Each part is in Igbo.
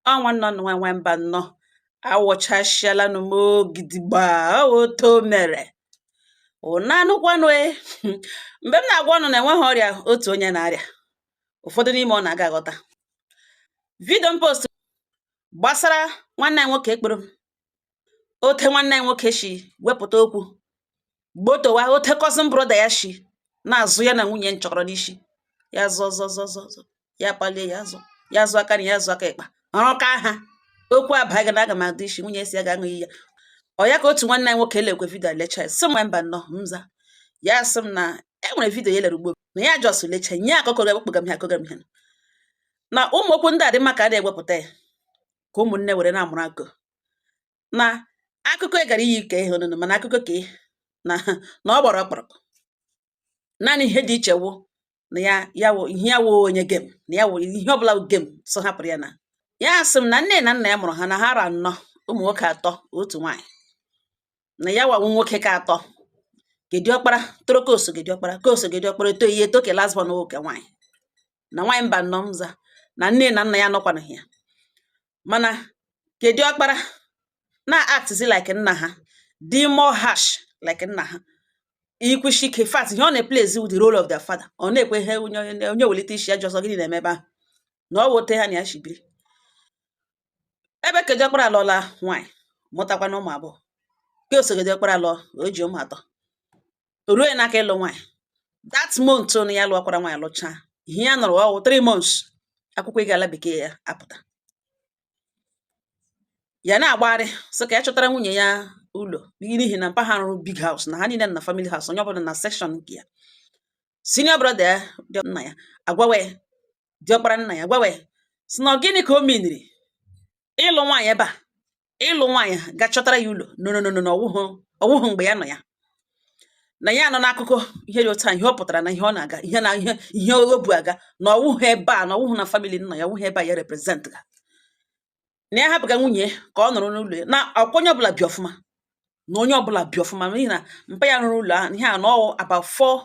Ọ nwanne ọnụ nwa nwa mba nnọọ awụchasịalanụ m gidigba oto mere ụna anụkwanụ e. Mgbe m na-agwa ọnụ na enweghị ọrịa otu onye na-arịa, ụfọdụ n'ime ọ na-aga aghọta. Video m post gbasara nwanne anyị nwoke ekporo m ote nwanne anyị nwoke shi wepụta okwu gbotowa ote cousin brother ya shi na-azụ ya na nwunye nchọrọ n'isi ya zọ zọ zọ zọ zọ ya palie ya zọ ya zọ aka na ya zọ aka ịkpa ọrụka ha okwu abaghị na aga m adị isi nwunye si ya ga-aṅụ iyi ya. Ọ ya ka otu nwanne anyị nwoke lekwe video lecha, sị m mba nnọọ mza ya, sị m na e nwere video ya lere ugbo na ya just lecha nye akụkọ ga kpụga m ihe akụga m ihe na ụmụ okwu ndị a dị mma ka a na-ewepụta ya ka ụmụnne were na-amụrụ akụ na akụkọ ị gara iyi ka ihe onunu, mana akụkọ ka ị na na ọ gbara ọkpụrụkpụ. Naanị ihe dị iche wụ na ya ya wụ ihe ya wụ onye game na ya wụ ihe ọbụla wụ game so hapụrụ ya. Na ya sị m na nne na nna ya mụrụ ha na ha ra anọ, ụmụ nwoke atọ, otu nwaanyị, na ya wawu nwoke ka atọ. Gediọkpara toro koso, gediọkpara koso, gediọkpara eto ihe eto ke last born nwoke nwaanyị na nwaanyị mba nnọọ mza na nne na nna ya nọkwanụghị ya, mana gediọkpara na actzi like nna ha, dị more harsh like nna ha, ikwushi ike. In fact, ihe ọ na-eplay with the role of their father, ọ na-ekwe ihe onye onye welite isi ya jọsọ gịnị na-eme ebe ahụ na ọ wote ha na ya shibiri ebe. Kediọkpara alụọla nwaanyị, mụtakwa na ụmụ abụọ. Ke osogediọkpara lụọ, o ji ụmụ atọ. O ruo ya n'aka ịlụ nwaanyị. That month na ya lụọkwara nwaanyị, lụchaa ihe ya nọrọ ọwụ 3 months, akwụkwọ ịga ala bekee ya apụta. Ya na-agbagharị sị ka ya chọtara nwunye ya ụlọ, n'ihi na mpa ha rụrụ big house na ha niile nọ na family house, onye ọbụla na section nke ya. Senior brother ya dị nna ya agwawa ya, diọkpara nna ya agwawa ya sị na ọ gịnị ka o miniri ịlụ nwaanyị ebe a, ịlụ nwaanyị ga chọtara ya ụlọ. No, no, no, no, ọwụhụ ọwụhụ mgbe ya nọ ya na ya nọ n'akụkọ ihe dị otu a, ihe ọ pụtara na ihe ọ na-aga, ihe na ihe ihe o bu aga na ọwụhụ ebe a, na ọwụhụ na family nna ya, ọwụhụ ebe a ya represent ga, na ya hapụga nwunye ka ọ nọrọ n'ụlọ ya na ọkwa onye ọbụla bi ọfụma, na onye ọbụla bi ọfụma, n'ihi na mpa ya rụrụ ụlọ ahụ ihe a na ọwụ about four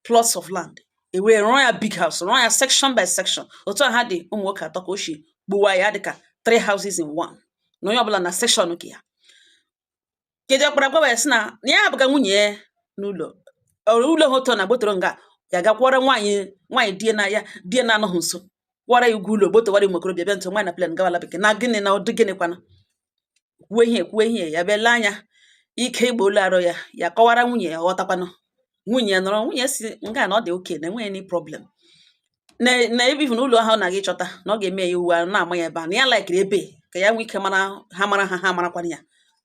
plots of land, e wee rụọ ya big house, rụọ ya section by section. Otu a ha dị ụmụ nwoke atọ ka o si gbuwa ya dịka three houses in one, na onye ọbụla na section nke ya. Kedu ọkpara gwa ya sị na ya hapụga nwunye ya n'ụlọ ọrụ ụlọ ha otu na gbotoro nga ya gakwara nwaanyị nwaanyị die na ya die na-anọghị nso, kwara ya ugwu ụlọ gbotowara ụmụ okorobịa bịa ntụ nwaanyị na plan gawala bekee na gịnị na ụdị gịnị kwana kwuo ihe kwuo ihe ya bịa lee anya ike igbo olu arụ ya. Ya kọwara nwunye ya, ghọtakwanụ nwunye ya nọrọ. Nwunye si nga na ọ dị oke na enweghị any problem na na ebe even ụlọ ahụ na-aga ịchọta na ọ ga-eme ya uwe na-ama ya ebe a, na ya likeri ebe ka ya nwee ike mara ha, mara ha, ha marakwana ya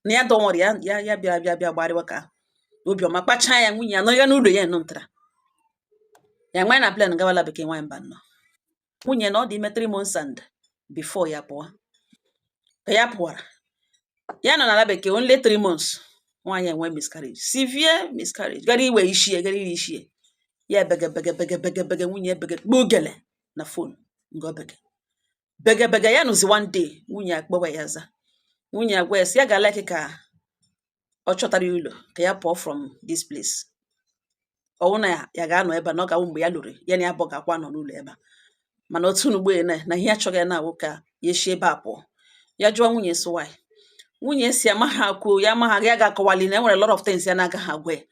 na ya dọnwere ya ya ya bịa bịa bịa gbarịwa ka obiọma kpachaa ya. Nwunye ya nọ ya n'ụlọ ya nọ ntara ya nwee na plan gawala bekee. Nwaanyị mba nnọọ, nwunye na ọ dị ime 3 months and before ya pụọ, ka ya pụwara ya nọ n'ala bekee only 3 months, nwaanyị enwe miscarriage, severe miscarriage, gara iwe isi ya, gara iri isi ya. Ya bege bege bege bege bege, nwunye bege kpoo gele na phone nga bege bege bege. Ya nụzi one day, nwunye akpọwa ya za. Nwunye agwa ya sị ya ga like ka ọ chọtara ya ụlọ ka ya pụọ from this place. Ọwụ na ya ga-anọ ebe a na ọ ga-awụ mgbe ya lụrụ ya na ya bụ ga-akwa nọ n'ụlọ ebe a, mana otu n'ugbo ya na ihe achọghị ya na-awụ ka ya esi ebe a pụọ. Ya jụọ nwunye sị why. Nwunye si amaghị akwụ ya, amaghị ya ga-akọwali na e nwere lot of things ya na-agaghị agwa ya,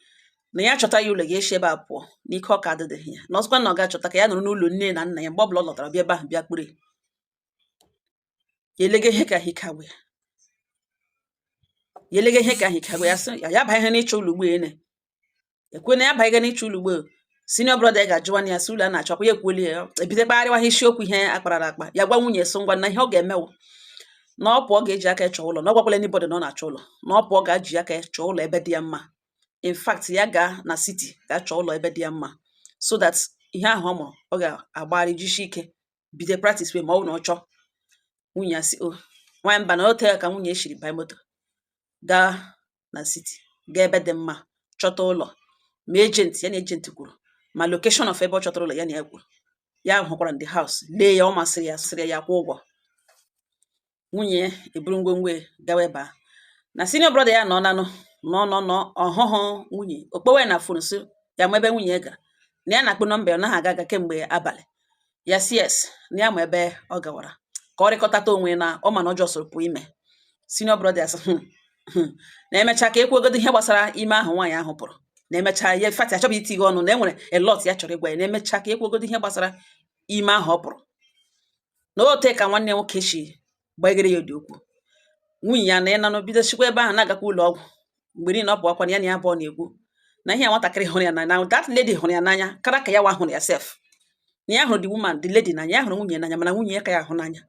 na ya chọta ya ụlọ ga-esi ebe a pụọ n'ike ọka adịdịghị ya, na ọzọkwa na ọ ga-achọta ka ya nọrọ n'ụlọ nne na nna ya mgbe ọbụla ọ lọtara bịa ebe ahụ bịa kpụrụ ya. Ya elega ihe ka ike agwụ ya, ya elega ihe ka ike agwụ ya, sị ya ya banye ihe n'ịchọ ụlọ ugbo ene ekwe na ya banye n'ịchọ ụlọ ugbo. Senior brother ya ga-ajụwa ya sị ụlọ a na-achọkwa ya ekwuoli ya, ebido kpagharịwa ha isiokwu ihe akparara akpa. Ya gwa nwunye sị ngwa, na ihe ọ ga-emewu na ọ pụọ ga-eji aka chọọ ụlọ, na ọ gwakwala anybody na ọ na-achọ ụlọ, na ọ pụọ ga-eji aka chọọ ụlọ ebe dị ya mma. In fact, ya gaa na city ga chọọ ụlọ ebe dị ya mma, so that ihe ahụ ọ mụrụ ọ ga-agbagharị jishi ike bido practice wee ma ọ bụ na ọ chọọ. Nwunye ya sị o nwaanyị mba, na o tee ka nwunye shiri banye moto gaa na city, gaa ebe dị mma chọta ụlọ, ma agent ya na agent kwuru, ma location of ebe ọ chọtara ụlọ ya na ya kwuru. Ya hụkwara the house, lee ya, ọ masịrị ya, sịrị ya kwụ ụgwọ. Nwunye ya eburu ngwongwo ya gawa ebe ahụ na senior brother ya nọ nanụ nọ nọ nọ ọhụhụ nwunye okpowe na phone, sị ya ma ebe nwunye ya gara, na ya na-akpọ number ya, ọ naghị aga aga kemgbe abalị. Ya si yes, na ya ma ebe ọ gawara. Ka ọ rịkọtata onwe na ọ ma na ọjọọ soro pụọ ime. Senior brother ya sị, na emechaa ka ekwuogodo ihe gbasara ime ahụ nwaanyị ahụ pụrụ, na emechaa ya fati achọbụ itighe ọnụ, na enwere a lot ya chọrọ ịgwa ya, na emechaa ka ekwuogodo ihe gbasara ime ahụ ọ pụrụ. Na ote ka nwanne nwoke si gbagere ya dị okwu nwunye ya na ịnanụ bido chikwa ebe ahụ na-agakwa ụlọ ọgwụ mgbe niile. Ọ bụ ọkwa na ya na ya abụọ na-ekwu na ihe a nwatakịrị hụrụ ya na that lady hụrụ ya n'anya kara ka ya wa hụrụ ya sef, na ya hụrụ the woman, the lady n'anya, ya hụrụ nwunye n'anya, mana nwunye ya ka ya ahụ n'anya.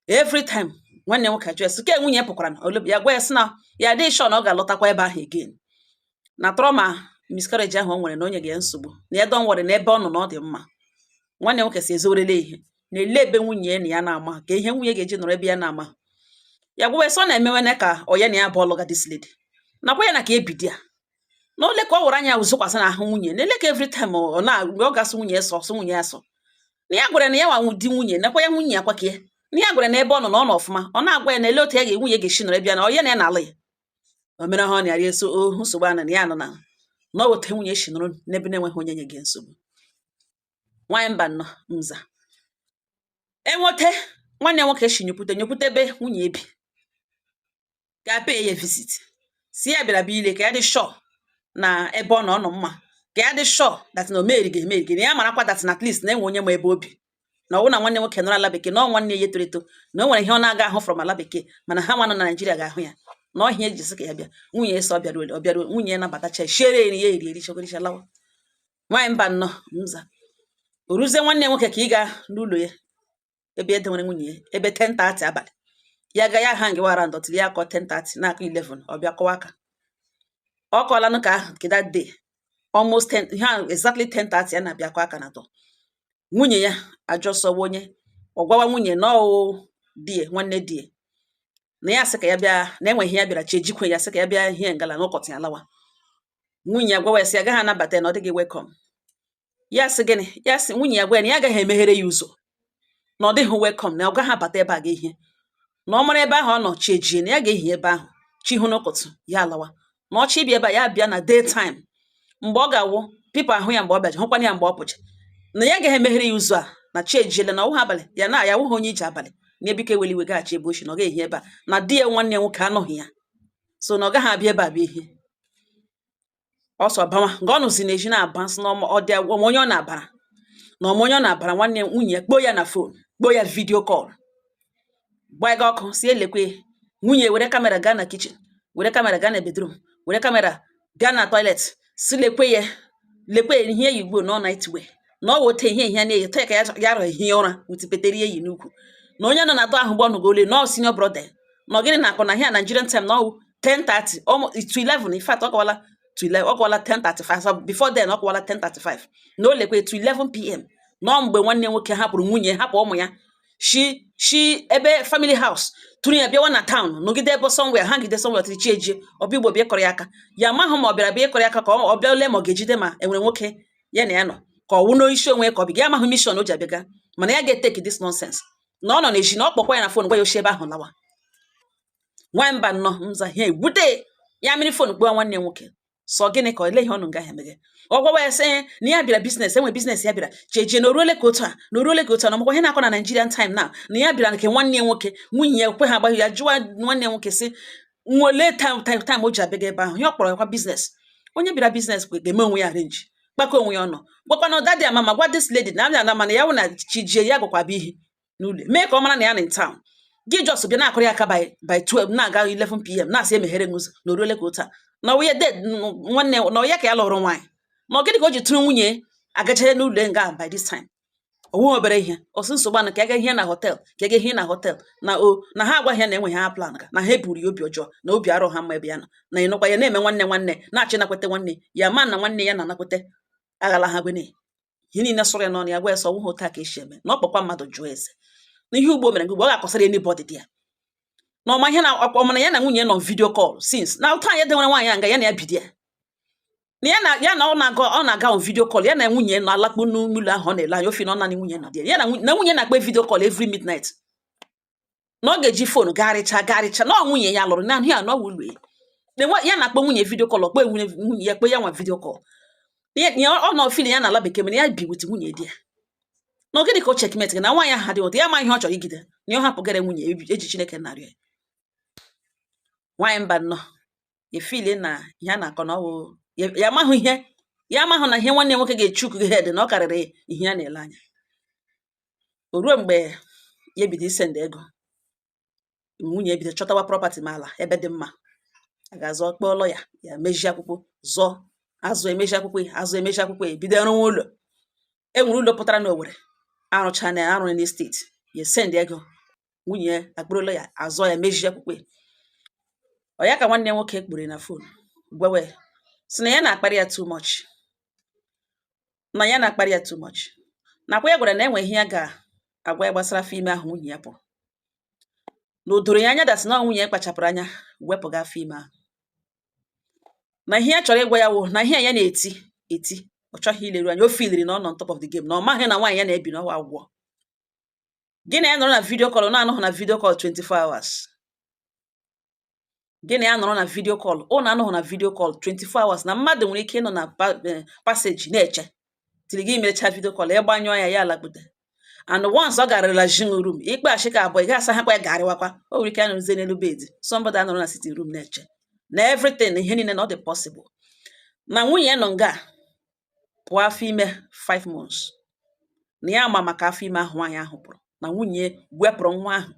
Every time nwanne nwoke ajụ ya sị ke nwunye ya pụkwara na ole, ya gwa ya sị na ya adịghị sure na ọ ga-alọtakwa ebe ahụ again, na trauma miscarriage ahụ o nwere na o nyere ya nsogbu, na ya don worry, na ebe ọ nọ na ọ dị mma. Nwanne nwoke si ezowerele ihe na ele ebe nwunye ya na ya na-ama ka ihe nwunye ga-eji nọrọ ebe ya na-ama. Ya gwa ya sị ọ na-emewene ka ọ ya na ya bụ ọlụga this lady, nakwa ya na ka ebidi ya na ole ka ọ were anya zokwasị n'ahụ nwunye, na ele ka every time ọ na mgbe ọ ga-asụ nwunye ya sọ sụ nwunye ya sọ, na ya gwara na ya nwa di nwunye, nakwa ya nwunye ya kwa ka ya na ya gwara na ebe ọ nọ na ọ nọ ọfụma. Ọ na-agwa ya na ele otu ya ga nwunye ga-esi nọrọ ebe ya na ọ ya na ya na-alụ ya. O mere ha ọ na-arị eso ohu nsogbu a na ya nọ na ọ otu nwunye si nọrọ n'ebe na-enweghị onye nye gị nsogbu. Nwaanyị mba nnọọ nza enwete nwanne ya nwoke si nyokwute nyokwute ebe nwunye bi, ga pay ya visit, si ya bịara bịa ile ka ya dị sure na ebe ọ nọ ọ nọ mma, ka ya dị sure that na o merigi emerigi, na ya marakwa that na at least na enwe onye ma ebe obi, na ọwụ na nwanne nwoke nọrọ ala bekee, na ọ nwanne ya toro eto, na o nwere ihe ọ na-aga ahụ from ala bekee, mana ha nwa nọ na Naijiria ga-ahụ ya, na ọhịa eji sị ka ya bịa. Nwunye ya sị ọ bịaruo, ọ bịaruo, nwunye ya nabatacha, shiere eri ya eri eri chọkọrịcha lawa. Nwaanyị mba nnọọ nza o ruzie nwanne nwoke ka ị ga n'ụlọ ya ebe e dewere nwunye ya ebe 10:30 abalị. Ya ga ya ha ngewara ndọtịrị ya akọ 10:30 na-akọ 11, ọ bịa kọwa aka. Ọ kọọlanụ ka ahụ nke that day, almost 10 ha, exactly 10:30 ya na-abịa kọ aka na dọ. Nwunye ya ajọsọwa onye ọ gwawa nwunye na ọwụ di ya, nwanne di ya, na ya sị ka ya bịa, na enweghị ya bịara chi ejikwe, ya sị ka ya bịa hie ngala n'ụkọtụ ya lawa. Nwunye ya gwawa ya sị ya agaghị anabata ya, na ọ dịghị welcome. Ya sị gịnị? Ya sị nwunye ya gwa ya na ya agaghị emeghere ya ụzọ, na ọ dịghị welcome, na ọ gaghị abata ebe a ga ihe, na ọ mara ebe ahụ ọ nọ chi ejie, na ya ga-ehi ebe ahụ chi hụ n'ụkọtụ ya alawa, na ọchị ịbịa ebe a, ya bịa na day time mgbe ọ ga-awụ people ahụ ya mgbe ọ bịaji hụkwana ya mgbe ọ pụcha, na ya agaghị emeghere ya ụzọ a, na chi ejiela, na ọwụghị abalị ya na ya awụghị onye ije abalị, na ebike weli iwe gaghachi ebe ochi, na ọ ga-ehi ebe a, na di ya nwanne ya nwoke anọghị ya, so na ọ gaghị abịa ebe a bịa ihe ọsọ bawa nga ọ nụzi na-eji na-aba nsị na ọ dị ọma onye ọ na-abara na ọma onye ọ na-abara. Nwanne nwunye ya kpoo ya na phone, kpoo ya video call, gbaga ọkụ si elekwe. Nwunye were camera gaa na kitchen, were camera gaa na bedroom, were camera gaa na toilet, si lekwe ya, lekwe ihe ya ugbo na ọ night wear, na ọ wote ihe ihe na-eyi taa ka ya ya rọ ehi ụra wutipetere eyi n'ukwu, na onye nọ na dọ ahụ gbọnụgole na ọ senior brother, na ọ gịnị na-akọ na ihe a Nigerian time, na ọwụ 10:30 almost to 11. In fact, ọ kọwala to 11, ọ kọwala 10:35. So before then ọ kọwala 10:35, na o lekwe to 11 p.m., na ọ mgbe nwanne nwoke hapụrụ nwunye, hapụ ụmụ ya, shi shi ebe family house tụrụ ya bịawa na town, nọgide ebe somewhere ha gide somewhere tiri chi ejie. Ọbịa igbo bịa kọrọ ya aka, ya amaghị ma ọ bịara bịa ịkọrọ ya aka ka ọ bịa ole ma ọ ga-ejide ma enwere nwoke ya na ya nọ, ka ọ wụ n'isi onwe ya ka ọ bịa. Ya amaghị mission o ji abịaga, mana ya ga-eteki this nonsense na ọ nọ n'ezi, na ọ kpọkwa ya na phone, gwa ya oshi ebe ahụ lawa. Nwaanyị mba nnọọ nza ihe egwute ya mmiri phone kpọọ nwanne ya nwoke sọ gịnị ka ele ihe ọnụ nga ahụ emeghe. Ọ gwawa ya sị na ya bịara business, enwe business ya bịara chejie, na oruole ka otu a, na oruole ka otu a, na ọmakwa ihe na-akọ na Nigerian time now, na ya bịara nke nwanne ya nwoke. Nwunye ya kwe ha agbaghị ya, jụwa nwanne ya nwoke sị nwole time time time o ji abịaga ebe ahụ, ihe ọ kpọrọ ya kwa business. Onye bịara business ga-eme onwe ya arrange, kpakọ onwe ya ọnụ, gwakwana daddy ama ma gwa this lady na anya na mana ya wụ na chijie ya gwakwa bụ ihe n'ụlọ mee ka ọ mara na ya na in town. Gị just bịa na-akụrụ ya aka by 12 na-aga 11 p.m. na-asị emeghere m ụzọ, na oruole ka otu a, na onye de nwanne na ya ka ya lụrụ nwaanyị, na ọ gịnị ka o ji tụrụ nwunye agachere n'ụlọ nga by this time? Onwe obere ihe ọsị nsogbu anụ ka aga ihe na hotel, ka aga ihe na hotel, na o na ha agwaghị ya na enweghị ha plan ka na ha eburu ya obi ọjọọ, na obi arụ ha mma ebe ya nọ, na ịnụkwa ya na-eme nwanne nwanne na-achọ ịnakwete nwanne ya, ma na nwanne ya na-anakwete aghala ha gwene ihe niile sụrụ ya n'ọnụ. Ya gwa ya sọ ọwụghị otu a ka esi eme, na ọ kpọkwa mmadụ jụọ ese na ihe ugbo mere mgbe ọ ga-akọsara anybody dị ya na ọma ihe na ọmana ya na nwunye nọ video call since na ụtọ anyị denwere nwaanyị a nga ya na ya bido ya na ya na ya na ọ na-aga on video call, ya na nwunye na-alakpu n'ụlọ ahụ, ọ na-ele anya ofi na ọ naanị nwunye nọ dị ya na nwunye na-akpa video call every midnight, na ọ ga-eji phone garịcha garịcha na ọ nwunye ya lụrụ na ya na ọ wụ ụlọ ya. Na ya na-akpọ nwunye video call, ọkpọ nwunye nwunye ya kpe ya nwa video call ya. Ọ nọ feel ya na ala bekee, mana ya bi with nwunye di ya. Na ọ gịnị ka o checkmate gị na nwaanyị ahụ adịghị ụtọ ya, ma ihe ọ chọrọ igide na ọ hapụgara nwunye eji Chineke narị ya. Nwaanyị mba nnọọ efili na ihe a na-akọ na ọwụ ya amahụ ihe ya amahụ na ihe nwanne ya nwoke ga-echukwu gị head na ọ karịrị ihe ya na-ele anya. O ruo mgbe ya ebido isend ego, nwunye ebido chọtawa property ma ala ebe dị mma a ga-azọ, kpọọ lawyer ya mejie akwụkwọ, zọọ azụ, emeji akwụkwọ ya azụ, emeji akwụkwọ ya, ebido rụwa ụlọ. E nwere ụlọ pụtara n'Owerri arụcha na arụ n'estate, ya send ego, nwunye ya akpụrụla ya azụ ya, mejie akwụkwọ ya. Ọ ya ka nwanne ya nwoke kpuru na phone gwawe sị na ya na-akparị ya too much, na ya na-akparị ya too much, nakwa ya gwara na enwe ihe ya ga-agwa ya gbasara afọ ime ahụ nwunye ya pụrụ, na o doro ya anya dasị na ọ nwunye ya kpachapụrụ anya wepụga afọ ime ahụ, na ihe ya chọrọ ịgwa ya wụ na ihe ya na-eti eti ọ chọghị ileru anya, o filiri na ọ nọ on top of the game, na ọ maghị na nwaanyị ya na-ebi n'ọwa agwọ gị na ya nọrọ na video call, na-anọghị na video call 24 hours. Gị na ya nọrọ na video call, ụnụ anọghị na video call 24 hours, na mmadụ nwere ike ịnọ na passage na-eche tiri gị merecha video call, ịgbanyụọ ya, ya alakpute. And once ọ garịla jin room ikpe achị ka abụọ ị ga-asa ha kwa ya garịwakwa, o nwere ike anọrọzie n'elu bed, somebody anọrọ na sitting room na-eche na everything, ihe niile na ọ dị possible na nwunye ya nọ nga pụọ afọ ime 5 months, na ya ma maka afọ ime ahụ nwaanyị ahụ pụrụ, na nwunye wepụrụ nwa ahụ,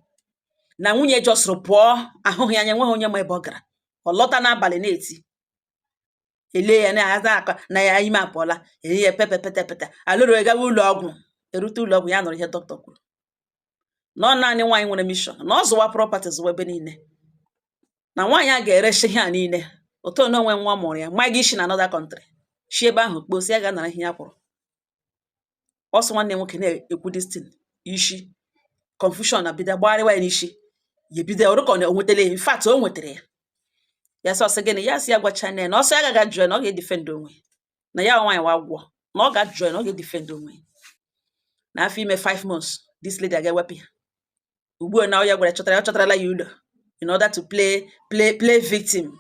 na nwunye jọsụrụ pụọ ahụghị anya, nweghị onye ma ebe ọ gara. Ọ lọta n'abalị na-eti ele ya na-aza akọ na ya ime apụọla, enye ya pepe pete pete alụrụ gawa ụlọ ọgwụ. Erute ụlọ ọgwụ, ya nụrụ ihe dọkịta kwuru, na ọ naanị nwaanyị nwere mission na ọ zụwa property, zụwa ebe niile, na nwaanyị a ga-erechi ihe a niile otu na onwe nwa mụrụ ya ma gị isi na another country shi ebe ahụ kposi ya ga-anara ihe ya kwụrụ ọsọ. Nwanne nwoke na-ekwu this thing, ishi confusion na bido gbagharịwa ya n'isi, ya ebido ọrụ ka ọ na o nwetara ya. In fact, o nwetara ya, ya sị ọsị gịnị, ya sị ya gwacha nne ya na ọsọ ya agaghị ajụ ya, na ọ ga-edefend onwe ya, na ya nwaanyị wa agwọ, na ọ ga-ajụ ya, na ọ ga-edefend onwe ya, na afọ ime 5 months this lady aga-ewepụ ya ugbu a, na ọ ya gwara chọtara ya, ọ chọtarala ya ụlọ in order to play victim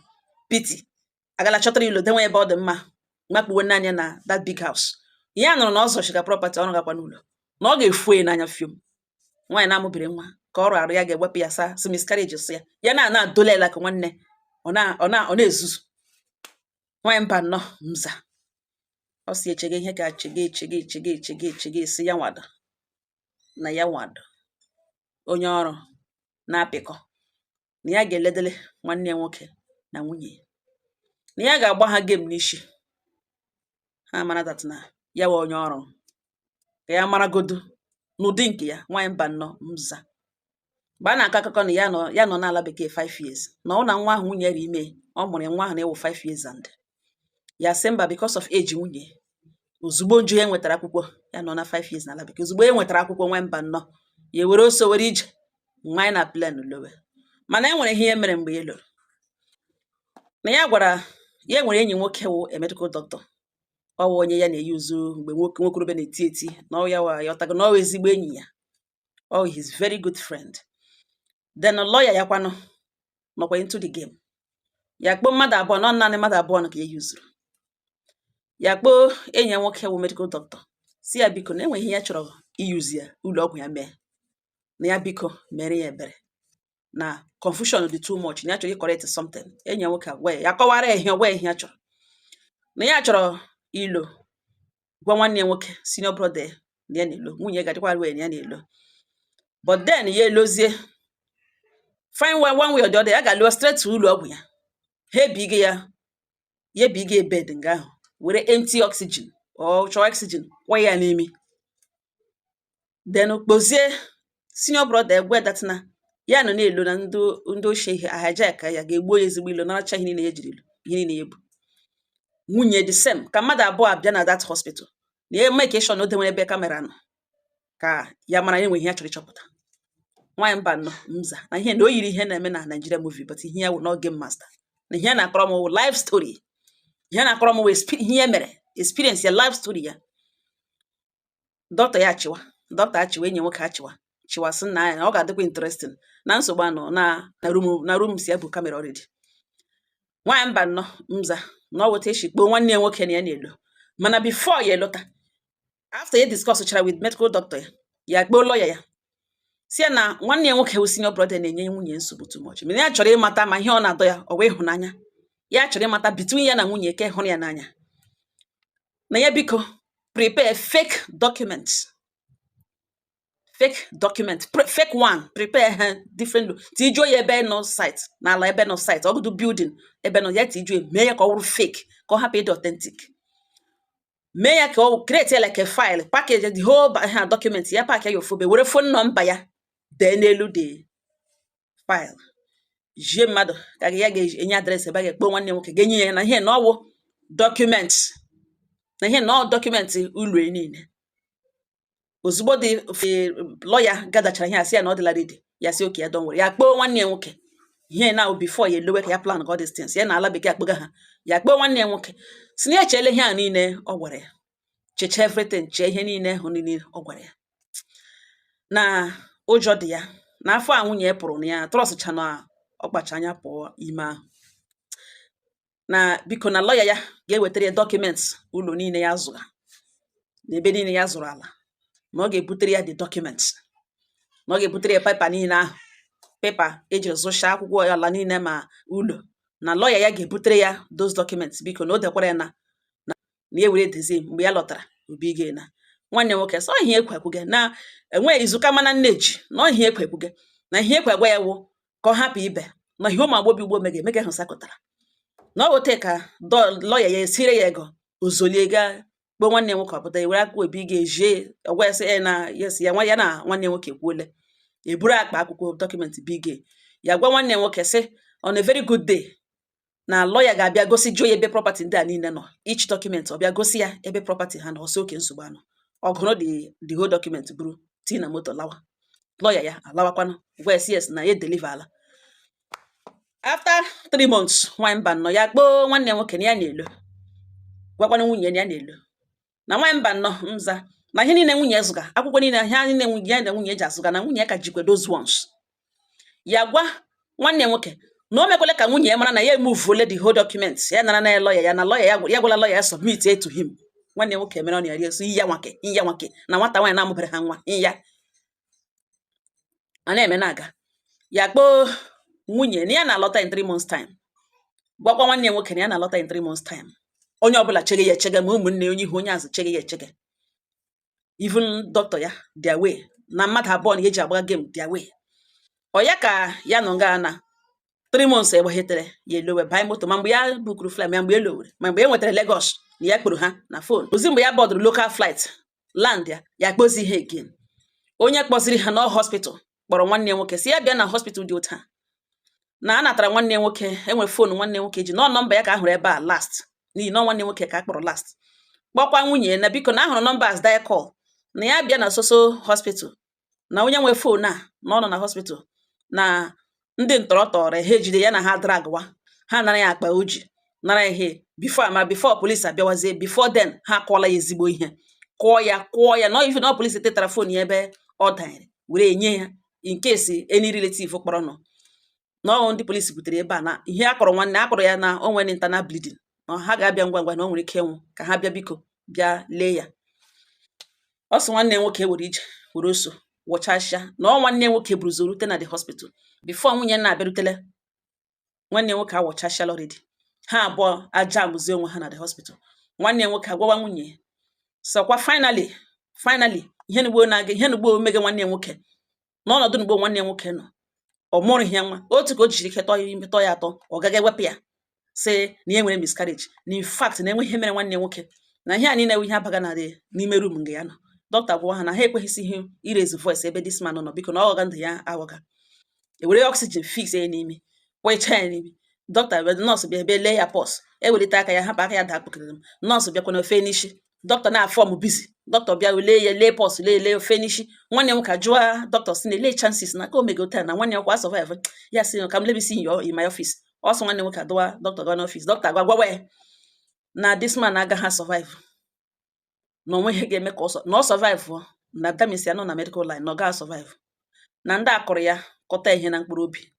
pity, agala chọtara ụlọ denwe ebe ọ dị mma, makpuwe n'anya na that big house. Ya nụrụ na ọ zọchiga property, ọ rụgakwa n'ụlọ, na ọ ga-efu ya n'anya fiom nwaanyị na-amụbiri nwa ka ọ rụrụ ya ga-ewepụ ya, sa si miscarriage sị ya, ya na na adolela ka nwanne ọ na-ezuzu. Nwaanyị mba nnọọ mza, ọ si echege ihe ka chege echege echege echege echege, esi ya nwado na ya nwado onye ọrụ na-apịkọ, na ya ga-eledele nwanne ya nwoke na nwunye ya, na ya ga-agba ha game n'isi ha mara that na ya wee onye ọrụ ka ya maragodu n'ụdị nke ya. Nwaanyị mba nnọọ mza, mgbe a na-akọ akụkọ na ya nọ n'ala bekee 5 years, na ọ na nwa ahụ nwunye ya ime ọ mụrụ ya, nwa ahụ na-ewu 5 years, and ya sị mba, because of age nwunye. Ozugbo nju ya nwetara akwụkwọ, ya nọ na 5 years n'ala bekee, ozugbo e nwetara akwụkwọ, nwa mba nnọọ ya ewere ose were ije nwa ya na plane lowe. Mana e nwere ihe ya mere mgbe ya lụrụ, na ya gwara ya nwere enyi nwoke wụ a medical doctor, ọ wụ onye ya na-eyuzu mgbe nwoke nwokorobịa na-eti eti, na ọ ya wa ya ọtago, na ọ wụ ezigbo enyi ya, ọ his very good friend. Then lawyer ya kwanụ nọkwa into the game. Ya kpọọ mmadụ abụọ, nọ naanị mmadụ abụọ nọ ka ya yuzuru. Ya kpọọ enyi ya nwoke wụ medical doctor, si ya biko, na enwe ihe ya chọrọ iyuzu ya ụlọ ọgwụ ya mee, na ya biko mere ya ebere, na confusion dị too much, na ya chọrọ ịcorrect something. Enyi ya nwoke agwa ya, ya kọwara ya ihe, ọgwa ya ihe ya chọrọ, na ya chọrọ ilo gwa nwanne ya nwoke, senior brother ya, na ya na-elo nwunye ga-adịkwa wee na ya na-elo. But then ya elozie find one way or the other, ya ga-alụọ straight to ụlọ ọgwụ ya, ha ebige ya, ya ebige bed nga ahụ, were empty oxygen or chọọ oxygen kwọ ya n'imi. Then kpozie senior brother gwa that na ya nọ na-elo na ndị ochie ihe hijack ya, ga-egbuo ya ezigbo ilo, naracha ihe niile ya jiri ilo, ihe niile ya bu nwunye the same, ka mmadụ abụọ abịa na that hospital, na ya make sure na o denwere ebe camera nọ, ka ya mara enwe ihe ya chọrọ ịchọpụta. Nwaanyị mba nọ mza, na ihe na o yiri ihe na-eme na Nigeria movie, but ihe ya wụ not game master, na ihe na-akọrọ m wụ life story, ihe na-akọrọ m wụ ihe ya mere experience ya, life story ya. Dọkịta ya achịwa, dọkịta achịwa, enyi nwoke achịwa chịwa, sị na ya ọ ga-adịkwa interesting na nsogbu anọ na room si ya bụ camera already. Nwaanyị mba nnọọ mza, na ọ weta eshi kpoo nwanne ya nwoke na ya na-elo, mana before ya elota After ya discuss chara with medical doctor ya, ya kpọọ lawyer ya, si ya na nwanne ya nwoke wụ senior brother na-enye nwunye nsogbu too much, mana ya chọrọ ịmata ma ihe ọ na-adọ ya ọ wụ ịhụnanya. Ya chọrọ ịmata between ya na nwunye ke hụrụ ya n'anya, na ya biko prepare fake documents, fake document, fake one, prepare ha different, tijuo ya ebe nọ site n'ala, ebe nọ site ọgụdụ building ebe nọ ya, tijuo ya, mee ya ka ọ wụrụ fake, ka ọ hapụ ịdị authentic, mee ya ka ọ create ya like a file, package the whole ha document ya, pack ya ofu ebe, were phone number ya dee n'elu the file, jie mmadụ ka ya ga-enye address ebe a ga-ekpo nwanne nwoke, ga-enye ya na ihe na ọwụ document, na ihe na ọ document ụlọ ya niile. Ozugbo dị lawyer gadachara ihe a, sị ya na ọ dịla ready. Ya sị okay, ya don worry. Ya kpọọ nwanne ya nwoke ihe na before ya elowe ka ya plan all these things ya na ala bekee akpọga ha. Ya kpọọ nwanne ya nwoke, si na ya echeela ihe a niile ọ gwara ya, checha everything, chee ihe niile hụ niile ọ gwara ya, na ụjọ dị ya na afọ a nwunye ya pụrụ na ya trustcha na ọ kpacha anya pụọ ime ahụ, na biko na lawyer ya ga-ewetara ya document ụlọ niile ya zụrụ na ebe niile ya zụrụ ala, na ọ ga-ebutere ya the document, na ọ ga-ebutere ya paper niile ahụ, paper ejiri zụchaa akwụkwọ ala niile ma ụlọ, na lawyer ya ga-ebutere ya those documents, biko na o dekwara ya na ya were dezie mgbe ya lọtara obi ga na nwanne nwoke sọ ihe ekwe ekwuge na enweghị izuka mana nne ji na ọ ihe ekwe ekwuge na ihe ekwe agwa ya wụ ka ọ hapụ ibe na ihe ụmụ agbọghọ ugbo mege emege hụ sakụtara na ọ wote ka lawyer ya esire ya ego ozolie gaa kpọọ nwanne ya nwoke, ọpụta ewere akwụkwọ obi ga-ejie ọgwa ya, sị ya na yes, ya nwa ya na nwanne ya nwoke ekwuole, eburu akpa akwụkwọ document bige ya, gwa nwanne ya nwoke sị on a very good day na lawyer ga-abịa gosi jụọ ya ebe property ndị a niile nọ, each document ọ bịa gosi ya ebe property ha nọ. Ọsọ oke nsogbu anọ ọ gụrụ the whole document, buru tii na moto lawa. Lawyer ya alawakwanụ, gwa ya sị yes, na ya deliver ala. After 3 months, nwaanyị mba nọ ya kpọọ nwanne ya nwoke na ya na-elo, gwakwanụ nwunye na ya na-elo, na nwaanyị mba nọ nza na ihe niile nwunye zụga, akwụkwọ niile, ihe niile nwunye ya na nwunye ji azụga, na nwunye ya ka jikwa those ones. Ya gwa nwanne ya nwoke na o mekwala ka nwunye ya mara na ya emuvuole the whole document ya nara na lawyer ya, na lawyer ya ya gwala lawyer ya submit it to him. Nwanne ya nwoke mere ọ na ya rie so iya nwake iya nwake na nwata nwaanyị na-amụbere ha nwa iya a na-eme na-aga. Ya kpọọ nwunye na ya na-alọta in 3 months time, gwakwa nwanne ya nwoke na ya na-alọta in 3 months time. Onye ọbụla chege ya echege, ma ụmụnne, onye ihu, onye azụ chege ya echege, even doctor ya their way na mmadụ abụọ na eji agba game their way. Ọ ya ka ya nọ nga na 3 months egbahetere ya elowe banye moto, ma mgbe ya bukuru flight, ma mgbe elowere, ma mgbe e nwetara Lagos na ya kporo ha na phone ozi, mgbe ya bọdụrụ local flight land ya, ya kpozi ihe again. Onye kpọziri ha na hospital kpọrọ nwanne ya nwoke si ya bịa na hospital dị otu a na a natara nwanne ya nwoke enwe phone nwanne nwoke ji nọ number ya ka a hụrụ ebe a last, n'ihi na nwanne nwoke ka a kpọrọ last. Kpọkwa nwunye na biko na ahụrụ number as dial call, na ya bịa na soso hospital, na onye nwe phone a na ọ nọ na hospital, na ndị ntọrọ tọrọ ha ejide ya na ha dragwa ha, nara ya akpa o ji nara ihe before, ma before police abịawazie. Before then ha akụọla ya ezigbo ihe, kụọ ya, kụọ ya na even na police tetara phone ya ebe ọ danyere were nye ya in case any relative kpọrọ nọ na ọ ndị polisi butere ebe a na ihe akọrọ nwanne akọrọ ya na o nwere internal bleeding, na ha ga-abịa ngwa ngwa, na o nwere ike ịnwụ, ka ha bịa biko bịa lee ya. Ọ sị nwanne nwoke were ije were oso wụchasịa na ọ nwanne nwoke buru ụzọ rute na the hospital before nwunye na-abịarutele. Nwanne nwoke awụchasịala already, ha abụọ aja amụzie onwe ha na the hospital. Nwanne nwoke agwawa nwunye sọkwa finally, finally, ihe nugbo na-aga, ihe nugbo omege nwanne nwoke n'ọnọdụ nugbo nwanne nwoke nọ, ọ mụrụghị ya nwa otu ka o jiri ike tọọ ya ime, tọọ ya atọ, ọ gaghị ewepụ ya, sị na ihe nwere miscarriage, na in fact na enwe ihe mere nwanne nwoke, na ihe a niile ihe abaga na n'ime room nga ya nọ. Dọkịta gwa ha na ha ekweghịsị ihe iraise voice ebe this man nọ, biko na ọghọga ndụ ya aghọga, ewere oxygen fix ya n'imi, kwechaa ya n'imi. Dọkịta bịa, nọọsụ bịa bịa lee ya pulse, ewelite aka ya, hapụ aka ya daa kpụkịrị m. Nọọsụ bịakwa na ofe n'isi dọkịta na-afọm busy. Dọkịta bịa lee ya, lee pulse, lee lee ofe n'isi nwanne m, ka jụọ dọkịta sị na lee chances na ka o mego taa na nwanne m kwa survive. Ya sị ka m lebisi in my office. Ọ sị nwanne nwoke adọwa dọkịta gawa n'office. Dọkịta gwa gwawa ya na this man agaghị survive, na onwe ihe ga-eme ka ọ na ọ survive, na that means ya nọ na medical line, na ọ gaghị survive, na ndị akụrụ ya kọta ihe na mkpụrụ obi,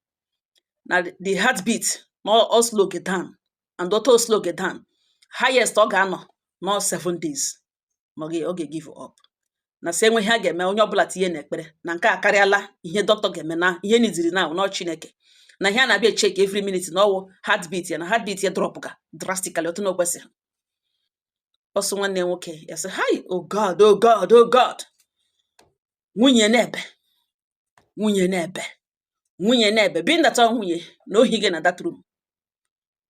na the heartbeat na ọ slow get down and oto slow get down, highest ọ ga-anọ nọ 7 days. Na ọ ga-give up, na sị enwe ihe a ga-eme, onye ọbụla tinye n'ekpere, na nke a karịala ihe dọkịta ga-eme, na ihe niziri na nọ Chineke, na ihe a na-abịa echeck every minute na ọwụ heartbeat ya, na heartbeat ya drop ga drastically otu na o kwesịrị. Ọsọ nwanne ya nwoke ya sị, "Hi, oh God, oh God, oh God." Nwunye na-ebe, nwunye na-ebe, nwunye na-ebe bi ndata nwunye na ohi gị na that room.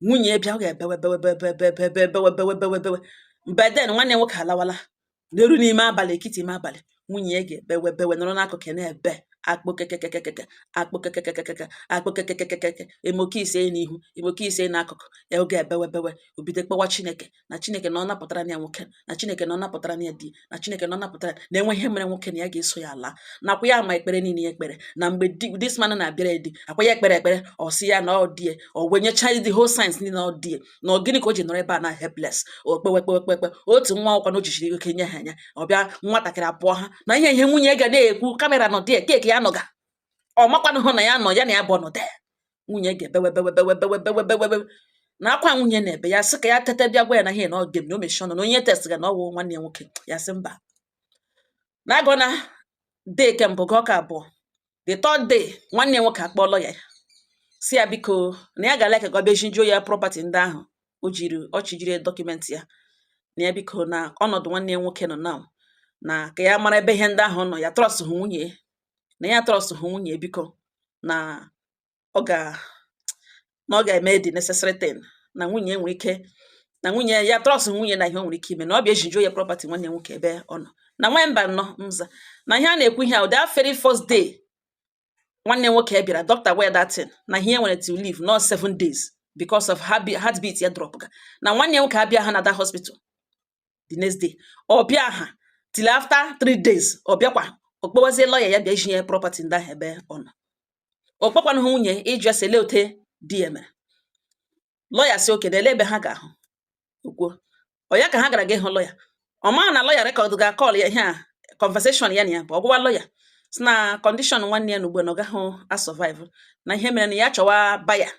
Nwunye bịa, ọ ga-ebewe, bewe, bewe, bewe, bewe, bewe, bewe, bewe, bewe. Mgbe then nwanne ya nwoke alawala n'eru n'ime abalị, ekiti ime abalị, nwunye ya ga-ebewe, bewe, nọrọ n'akụkụ ya na-ebe akpụ kekekekeke, akpụ kekekekeke, akpụ kekekekeke, emoke ise n'ihu, emoke ise n'akụkụ ya. Oge ebewe, bewe, obido kpọwa Chineke, na Chineke na ọ napụtara ya nwoke, na Chineke na ọ napụtara ya di, na Chineke na ọ napụtara na enwe ihe mere nwoke, na ya ga-eso ya ala. Nakwa ya ma ekpere niile ya ekpere na mgbe this man na-abịara di akwa ya ekpere ekpere, ọ sị ya na ọ die, ọ wenyecha the whole signs niile na ọ die, na ọ gịnị ka o ji nọrọ ebe a na helpless. O kpewe, kpewe, kpewe, kpewe. Otu nwa akwụkwọ na o jichiri oke nye ha anya, ọ bịa nwatakịrị apụọ ha na ihe ihe nwunye ga na-ekwu, camera nọ die, keeki ya nọga, ọ makwanụ hụ na ya nọ ya na ya bụ ọnọdụ. Nwunye ga-ebewe, bewe, bewe, bewe, bewe, bewe, bewe, na akwa nwunye na-ebe. Ya sị ka ya tete bịa gwa ya na ihe na ọ gem na o mechie ọnụ, na onye test ga na ọwụ nwanne ya nwoke. Ya sị mba, na agụ na day ke mbụ, gụọ ka abụọ, the third day, nwanne ya nwoke akpọọlọ ya, si ya biko, na ya ga-ala ka ọ bịa jijuo ya property ndị ahụ o jiri ọchị jiri document ya, na ya biko, na ọnọdụ nwanne ya nwoke nọ now, na ka ya mara ebe ihe ndị ahụ nọ. Ya trust hụ nwunye, na ya trust hụ nwunye, biko, na ọ ga na ọ ga-eme the necessary thing, na nwunye nwere ike, na nwunye ya trust nwunye, na ihe o nwere ike ime, na ọ bịa ejijuo ya property nwanne ya nwoke ebe ọ nọ. Na nwa mba nọ nza na ihe a na-ekwu ihe ahụ, that very first day nwanne nwoke bịara, doctor gwa ya that thing, na ihe nwere to live not 7 days because of heartbeat ya drop ga. Na nwanne nwoke abịa ha na that hospital the next day, ọ bịa ha till after 3 days, ọ bịakwa, ọ kpọwazie lawyer ya bịa iji ya property ndị ahụ ebe ọ nọ. Ọ kpọkwanụ hụ nwunye ịjụ ya sị ele ote di ya mere. Lawyer si oke na ele ebe ha ga-ahụ okwuo ọ ya ka ha gara ga ịhụ lawyer. Ọ maa na lawyer record ga-akọl ya ihe a, conversation ya na ya bụ ọgwụwa. Lawyer si na condition nwanne ya na ugbu a na ọ gaghị a survive, na ihe mere na ya chọwa buyer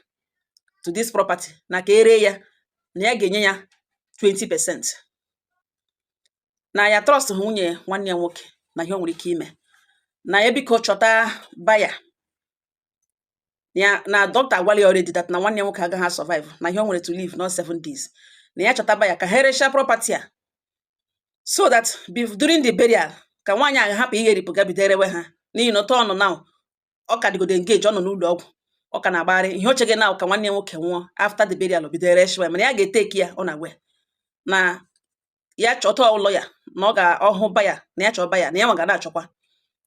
to this property, na ka ere ya, na ya ga-enye ya 20%, na ya trust hụ nwunye nwanne ya nwoke, na ihe o nwere ike ime, na ya biko chọta buyer ya, na doctor agwala ya already that na nwanne ya nwoke agaghị survive, na ihe o nwere to live not 7 days, na ya chọta buyer ka ha erechaa property a, so that during the burial ka nwaanyị a hapụ igheripụ ga bido erewe ha, n'ihi na otu ọ nọ now, ọ ka dịgodo engage, ọ nọ n'ụlọ ọgwụ, ọ ka na-agbagharị ihe oche gị na ka nwanne ya nwoke nwụọ, after the burial o bido ereshiwa, mana ya ga-eteki ya ọ na-agwa ya na ya chọta ụlọ ya, na ọ ga-ọhụ buyer, na ya chọọ buyer, na ya nwa ga na-achọkwa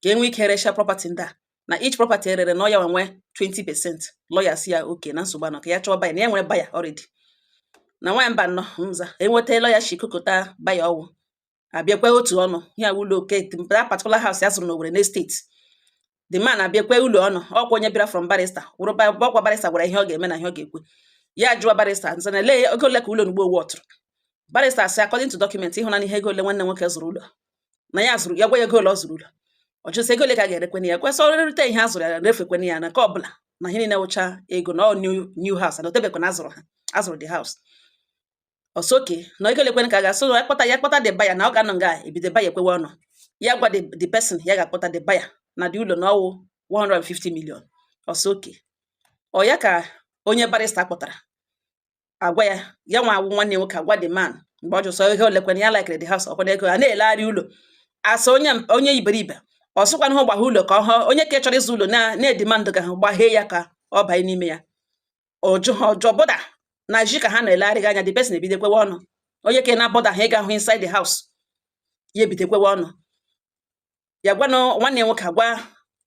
ka e nwee ike rechaa property ndị a, na each property erere na ọ ya nwe 20%. Lawyer si ya oke na nsogbu anọ, ka ya chọọ buyer, na ya nwere buyer already. Na nwaanyị mba nnọọ nza enweta lawyer shi kokota buyer, ọwụ abịakwa otu ọnụ ya ụlọ oke that particular house ya zụrụ n'Owerri na estate. The man abịakwa ụlọ ọnụ ọkwa onye bịara from barrister wụrụ ọkwa barrister gwara ihe ọ ga-eme na ihe ọ ga-ekwu. Ya jụọ barrister nza na lee ego ole ka ụlọ n'ugbo wọtụrụ. Barrister sị according to document, ịhụnanya ihe ego ole nwanne nwoke zụrụ ụlọ na ya zụrụ ya, gwa ya ego ole ọ zụrụ ụlọ. Ọ jụsị ego ole ka a ga-erekweni ya, kwesị ọrịrịta ihe a zụrụ ya refekweni ya, na nke ọbụla na ihe niile wụcha ego na ọ new new house na otebekwa na azụrụ ha, azụrụ the house ọsọ oke na ego lekweni ka a ga-asụ ya kpọta ya, kpọta the buyer, na ọ ga-anọ nga ebido buyer ekwewe ọnụ. Ya gwa the person ya ga-akpọta the buyer na the ụlọ na ọwụ 150 million. Ọsọ oke ọ ya ka onye barrister kpọtara agwa ya, ya nwa awụ nwanne nwoke agwa the man mgbe ọ jụsọ ihe olekwana ya likere the house, ọkwana ego a na-elegharị ụlọ asa onye onye iberibe, ọ sịkwana hụ gbaghe ụlọ ka ọ hụ onye ka chọrọ ịzụ ụlọ na na-edemand ka ha gbaghee ya ka ọ banye n'ime ya. Ọ jụ ha ọjọọ bọda na ji ka ha na-elegharị anya. The person ebido kwewe ọnụ, onye ka na-abọda ha ịga hụ inside the house, ya ebido kwewe ọnụ. Ya gwanụ nwanne ya nwoke agwa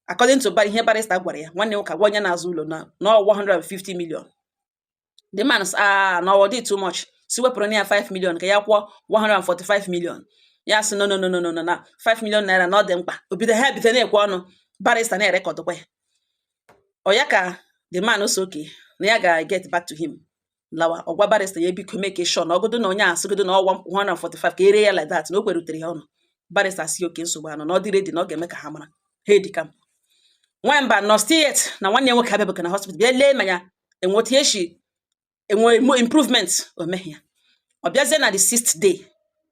according to ihe barrister gwara ya, nwanne nwoke agwa onye na-azụ ụlọ na na 150 million. The man sị, ah, na ọ dị too much, si wepụrụ na ya 5 million ka ya kwụọ 145 million. Ya sị no, no, no, no, no, no, na 5 million naira na ọ dị mkpa. O bido ha ebido na-ekwe ọnụ, barrister na-erecordkwa ya. Ọ ya ka the man so okay, na ya ga get back to him. Lawa, ọ gwa barrister ya biko make sure na ọgụdụ na onye a sịgodo na ọwa 145 ka ere ya like that, na o kwerutere ya ọnụ. Barrister si oke nsogbu anọ, na ọ dị ready, na ọ ga-eme ka ha mara ha edika nwamba nọ still yet na nwanne ya nwoke abịabụka na hospital bịa lee ma ya enweta eshi enwe improvement. O meghị ya. Ọ bịazie na the sixth day.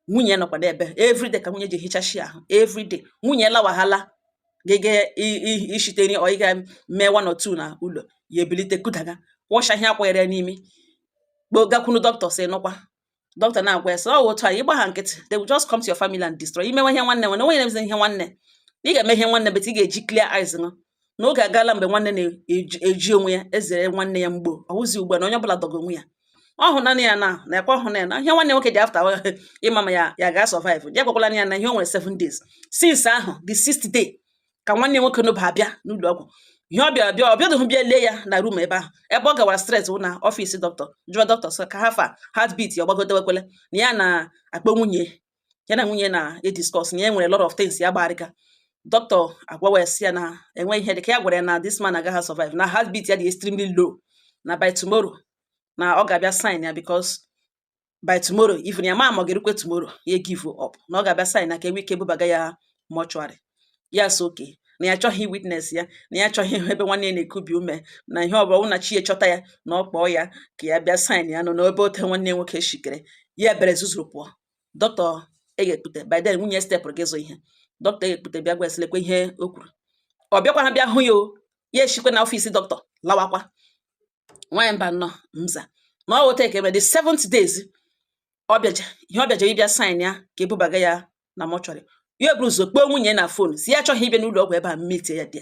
Nwunye nọkwa n'ebe everyday ka nwunye ji ehichashi ahụ everyday. Nwunye lawaghala gịga ishite nri, ọ ịga mee one or two na ụlọ ya, ebilite kudaga kwọsha ihe akwanyere ya n'imi, kpo gakwunu dọkịta, sị nụkwa dọkịta na-agwa ya sị ọ otu a ịgba ha nkịtị, they will just come to your family and destroy. Imewe ihe nwanne nwere onye na-emezi ihe nwanne, ị ga-eme ihe nwanne, but ị ga-eji clear eyes ṅụ n'oge agaala mgbe nwanne na-eji onwe ya ezere nwanne ya mgbo. Ọwụzi ugbu a na onye ọbụla dọga onwe ya. Ọ hụ naanị ya na ekwe ọhụ na ya na ihe nwanne nwoke dị after ịma ma ya ya ga survive. Ya gwakwala ya na ihe o nwere 7 days since ahụ, the sixth day ka nwanne nwoke n'obe abịa n'ụlọ ọgwụ. Ihe ọ bịara bịa, ọ bịadụghị bịa lee ya na room ebe ahụ. Ebe ọ gawara straight wụ na office dọkịta, jụọ dọkịta sị ka ha fa heartbeat ya ọgbagotewekwele na ya na-akpọ nwunye ya na nwunye na-ediscuss na ya nwere lot of things ya gbagharịga. Dọkịta agwawa ya sị ya na enwe ihe dị ka ya gwara ya na this man agaghị survive, na heartbeat ya dị extremely low, na by tomorrow na ọ ga-abịa sign ya, because by tomorrow, even ya ma ọ ga-erukwe tomorrow, ya give up, na ọ ga-abịa sign ya ka enwe ike bubaga ya mortuary. Ya so okay, na ya achọghị witness ya, na ya achọghị ịhụ ebe nwanne ya na-ekubi ume, na ihe ọ bụla na chi ya chọta ya na ọ kpọọ ya ka ya bịa sign ya nọ n'ebe ote nwanne ya nwoke shikere ya bere zuzuru pụọ. Dọkịta e ga-ekpute by then nwunye stepụrụ gị ịzụ ihe. Dọkịta e ga-ekpute bịa gwa esilekwa ihe o kwuru. Ọ bịakwa ha bịa hụ ya, o ya eshikwe na office dọkịta lawakwa. Nwaanyị mba nnọọ mza na ọ weta ekeme the seventh days ọ bịaja ihe ọ bịaja ịbịa sign ya ka ebubaga ya na mortuary. Ya eburu ụzọ kpọọ nwunye na phone si ya achọghị ịbịa n'ụlọ ọgwụ ebe a mmetie ya dị.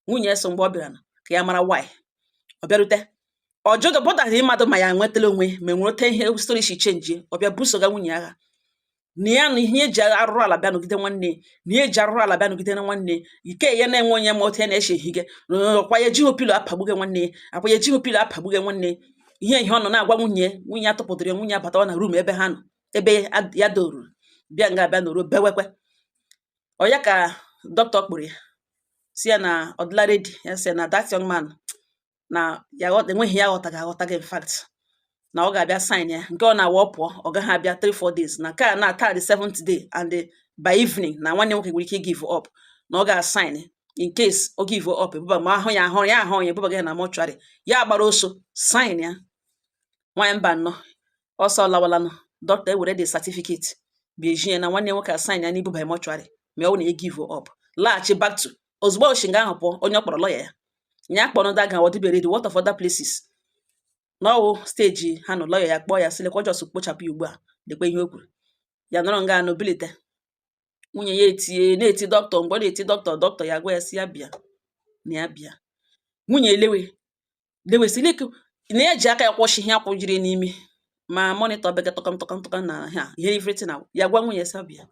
Nwunye so mgbe ọ bịara na ka ya mara why ọ bịarute, ọ jụdụ bụdaghị ịmadụ ma ya nwetala onwe ma enwere ihe story shi change. Ọ bịa busoga nwunye agha na ya na ihe eji arụrụ ala bịa nọgide nwanne, na ihe eji arụrụ ala bịa nọgide na nwanne ike ya na-enwe onye ma otu ya na-eche ehige akwa ya ejighị pillow apagbuge nwanne, akwa ya ejighị pillow apagbuge nwanne. Ihe ọ nọ na-agwa nwunye, nwunye ya tụpụtara ya. Nwunye abatawa na room ebe ha nọ, ebe ya doruru bịa nga abịa nọrọ bewekwe. Ọ ya ka dọkịta kpụrụ ya si ya na ọ dịla ready. Ya sị na that young man na ya enweghị ya aghọtaghị aghọtaghị, in fact na ọ ga-abịa sign ya nke ọ na-awa ọ pụọ, ọ gaghị abịa 3-4 days, na nke a na taa the seventh day and by evening na nwanne nwoke nwere ike give up, na ọ ga-sign. In case o give up, ebuba ma ahụ ya, ahụ ya, ahụ ya, ebubaga ya na mortuary. Ya gbara ọsọ sign ya. Nwaanyị mba nnọọ ọsọ lawalanụ. Dọkịta ewere the certificate bịa eji ya na nwanne nwoke a sign ya n'ibuba ya mortuary ma ọ na ya give up, laghachi back to ozugbo oshinga ahụ pụọ. Onye ọ kpọrọ lawyer ya nya kpọrọ daga ọdịbe ready. What of other places n'ọwụ stage ha nọ? Lawyer ya kpọọ ya sị lekwa just kpochapụ ya ugbu a, lekwa ihe o kwuru. Ya nọrọ nga anụ bilite, nwunye ya etie na-eti dọkịta. Mgbe ọ na-eti dọkịta, dọkịta ya gwa ya sị ya bịa, na ya bịa. Nwunye elewe lewe sị leke na ya ji aka ya kwọshi ihe akwụjiri n'imi ma monitor bega tọkọm tọkọm tọkọm na ha ihe everything na ya gwa nwunye sị bịa.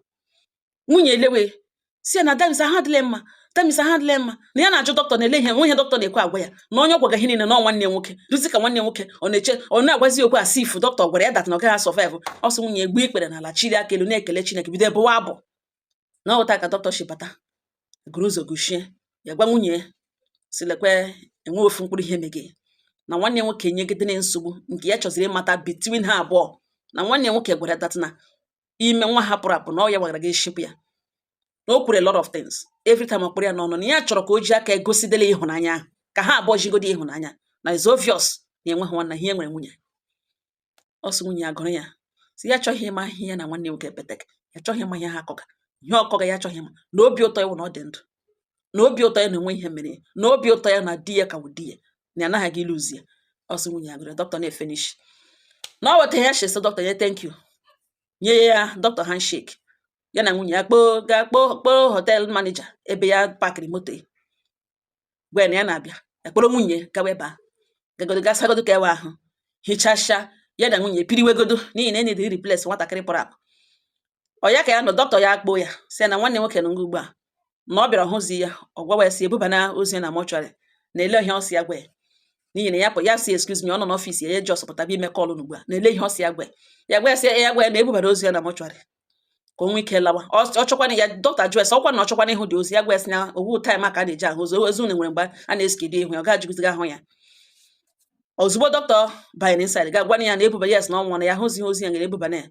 Nwunye elewe si ya na damis ahụ adịla mma, damis ahụ adịla mma, na ya na-ajụ dọkịta na-ele ihe nwe ihe dọkịta na-ekwe agwa ya na onye ọ gwaga ihe niile na ọ nwanne ya nwoke duzi ka nwanne ya nwoke ọ na-eche ọ na-agwazi okwu asị ifu dọkịta gwara ya that na ọ gaghị survive. Ọsọ nwunye egbu ikpere n'ala, chiri aka elu, na-ekele Chineke, bido ebuwa abụ na ọwụta ka dọkịta shi bata gụrụ ụzọ gochie ya, gwa nwunye ya si lekwe enwe ofu mkpụrụ ihe mege na nwanne ya nwoke nyegidere nsogbu nke ya chọziri ịmata between ha abụọ, na nwanne ya nwoke gwara that na ime nwa hapụrụ apụ na ọ ya gwara gị eshipụ ya, na o kwuru a lot of things every time ọ kpụrụ ya n'ọnụ, na ya chọrọ ka o ji aka egosidele ịhụnanya ahụ ka ha abụọ jigodi ịhụnanya, na is obvious na enweghị nwanna ihe nwere. Nwunye ọ sị nwunye ya gụrụ ya si ya achọghị ịma ihe ya na nwanne ya nwoke petek, ya achọghị ịma ihe ha akọga, ihe ọkọga ya achọghị ịma, na obi ụtọ ya wụ na ọ dị ndụ, na obi ụtọ ya na enwe ihe mere ya, na obi ụtọ ya na di ya ka wụ di ya, na ya anaghị aga iluzi ya. Ọ sị nwunye ya gụrụ ya dọkịta na-efinish na ọ weta ya shesi dọkịta ya thank you, nye ya dọkịta handshake. Ya na nwunye ya kpoo gaa kpoo kpoo hotel manager ebe ya pakịrị moto ya, gwa ya na ya na-abịa. Ya kpọrọ nwunye gawa ebe ahụ, gagodo gasagodo ka ewe ahụ hichasịa. Ya na nwunye piriwegodo n'ihi na enediri replace nwatakịrị pụrụ apụ. Ọ ya ka ya nọ, dọkịta ya kpoo ya sị ya na nwanne nwoke nọ nga ugbu a, na ọ bịara hụzi ya. Ọ gwawa ya si ebubana ozu ya na mortuary, na ele ihe ọ sị ya gwa ya, n'ihi na ya pụ ya si excuse me, ọ nọ n'office ya, ya just pụta bịa ime call ugbu a, na ele ihe ọ sị ya gwa ya. Ya gwa ya sị ya gwa ya na ebubara ozu ya na mortuary ka o nwee ike lawa. Ọ chọkwana ya dọkịta jụọ ya sị ọkwa na ọ chọkwana ịhụ dị ozu ya, gwa ya sị na owu time a ka a na-eji ahụ ozu. Ozu na nwere mgbe a na-esikedo ihu ya, ọ ga-ajụgide ahụ ya. Ozugbo dọkịta banyere inside ga gwana ya na ebuba, yes, na ọ nwụrụ, ya hụzighị ozu ya, nwere ebubana ya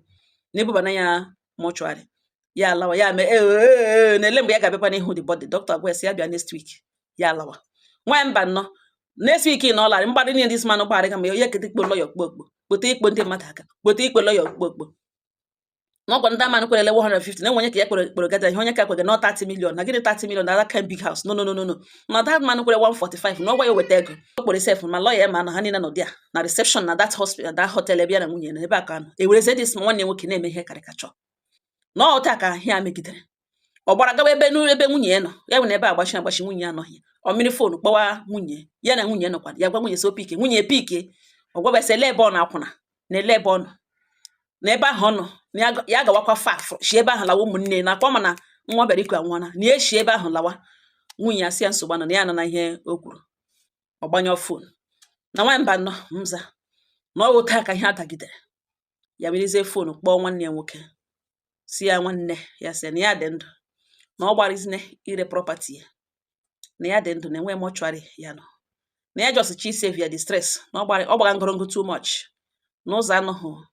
na ebubana ya mortuary. Ya alawa, ya mee ee na-ele mgbe ya ga-abịakwa n'ihu the body. Dọkịta gwa ya sị ya bịa next week. Ya alawa. Nwaanyị mba nnọọ, next week na ọ larị mgbadị niile this man gbarị ga ma ya kete ikpo lọya okpo okpo kpote ikpo ndị mmadụ aka kpote ikpo lọya okpo okpo. Na ọgwa ndị amanụ kwerele 150 na enwe onye ka ya kpere kpere gada ihe onye ka kwege na 30 million na gịnị, 30 million na that kind big house. No, no, no, no, no, na that man kwere 145 na ọgwa ya weta ego o kpere sef. Ma lawyer ma na ha niile nọ there na reception na that hospital, that hotel ebe ya na nwunye na ebe a ka nọ ewerezie this nwanne nwoke na-eme ihe karịkachọ na ọ ka ihe a megidere. Ọ gbara gawa ebe n'ebe nwunye ya nọ, ya nwere ebe agbachi agbachi, nwunye ya anọghị. Ọ mmiri phone kpọwa nwunye ya na nwunye nọkwa ya, gwa nwunye so pick, nwunye pick. Ọ gwabasị ele ebe ọ na-akwụna na ele ebe ọ nọ na ebe ahụ ọ nọ na ya gawakwa fa shi ebe ahụ lawa. Ụmụnne na akpọ mana nwa bịara iku anwụọna na ya eshi ebe ahụ lawa. Nwunye ya sị ya nsogbu anọ na ya anọ na ihe o kwuru. Ọ gbanyụọ phone. Na nwaanyị mba nọ nza na ọ wụ taa ka ihe adagidere. Ya werezie phone kpọọ nwanne ya nwoke, si ya nwanne ya sị na ya dị ndụ, na ọ gbarizine ire property ya, na ya dị ndụ, na enwe mortuary ya nọ, na ya just chi save ya the stress, na ọ gbara ọ gbara ngorongo too much n'ụzọ anọghị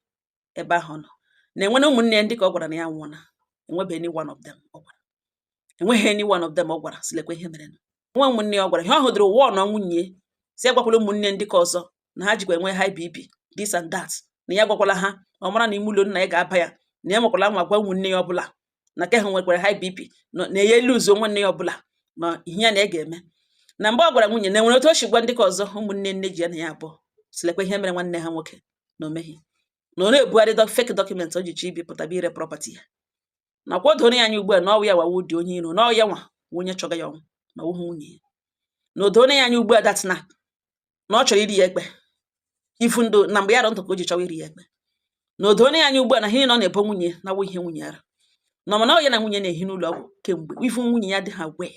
ebe ahụ ọ nọ, na enwere ụmụnne ya ndị ka ọ gwara na ya nwụọna. Enwebeghị any one of them ọ gwara, enweghị any one of them ọ gwara silekwa ihe mere. Nwe ụmụnne ya ọ gwara ihe ọ hụdụrụ wụọ na nwunye si agwakwala ụmụnne ndị ka ọzọ na ha jikwa enwe high BP, this and that, na ya gwakwala ha. Ọ mara na ime ụlọ nna ya ga-aba ya, na ya nwekwara nwa gwa ụmụnne ya ọbụla na ke ha nwekwara high BP, na ya eluzuo nwanne ya ọbụla na ihe ya na ya ga-eme. Na mgbe ọ gwara nwunye na enwere otu o si gwa ndị ka ọzọ ụmụnne nne ji ya na ya abụọ silekwa ihe mere nwanne ha nwoke, na o meghi, na ọ na-ebugharị fake document o ji chọ ibipụta bụ ire property ya, nakwa o doro ya anya ugbu a na ọwụ ya wawu dị onye iro, na ọ ya nwa wụ onye chọga ya ọnwụ, na ọwụghị nwunye ya, na o doro ya anya ugbu a that na ọ chọrọ iri ya ekpe ifu ndụ na mgbe ya rụ ndụ ka o ji chọwa iri ya ekpe, na o doro ya anya ugbu a na ihe nọ na-ebo nwunye na awụ ihe nwunye ya na ọmana ọ ya na nwunye na-ehi n'ụlọ ọgwụ kemgbe ifu nwunye ya dị ha wee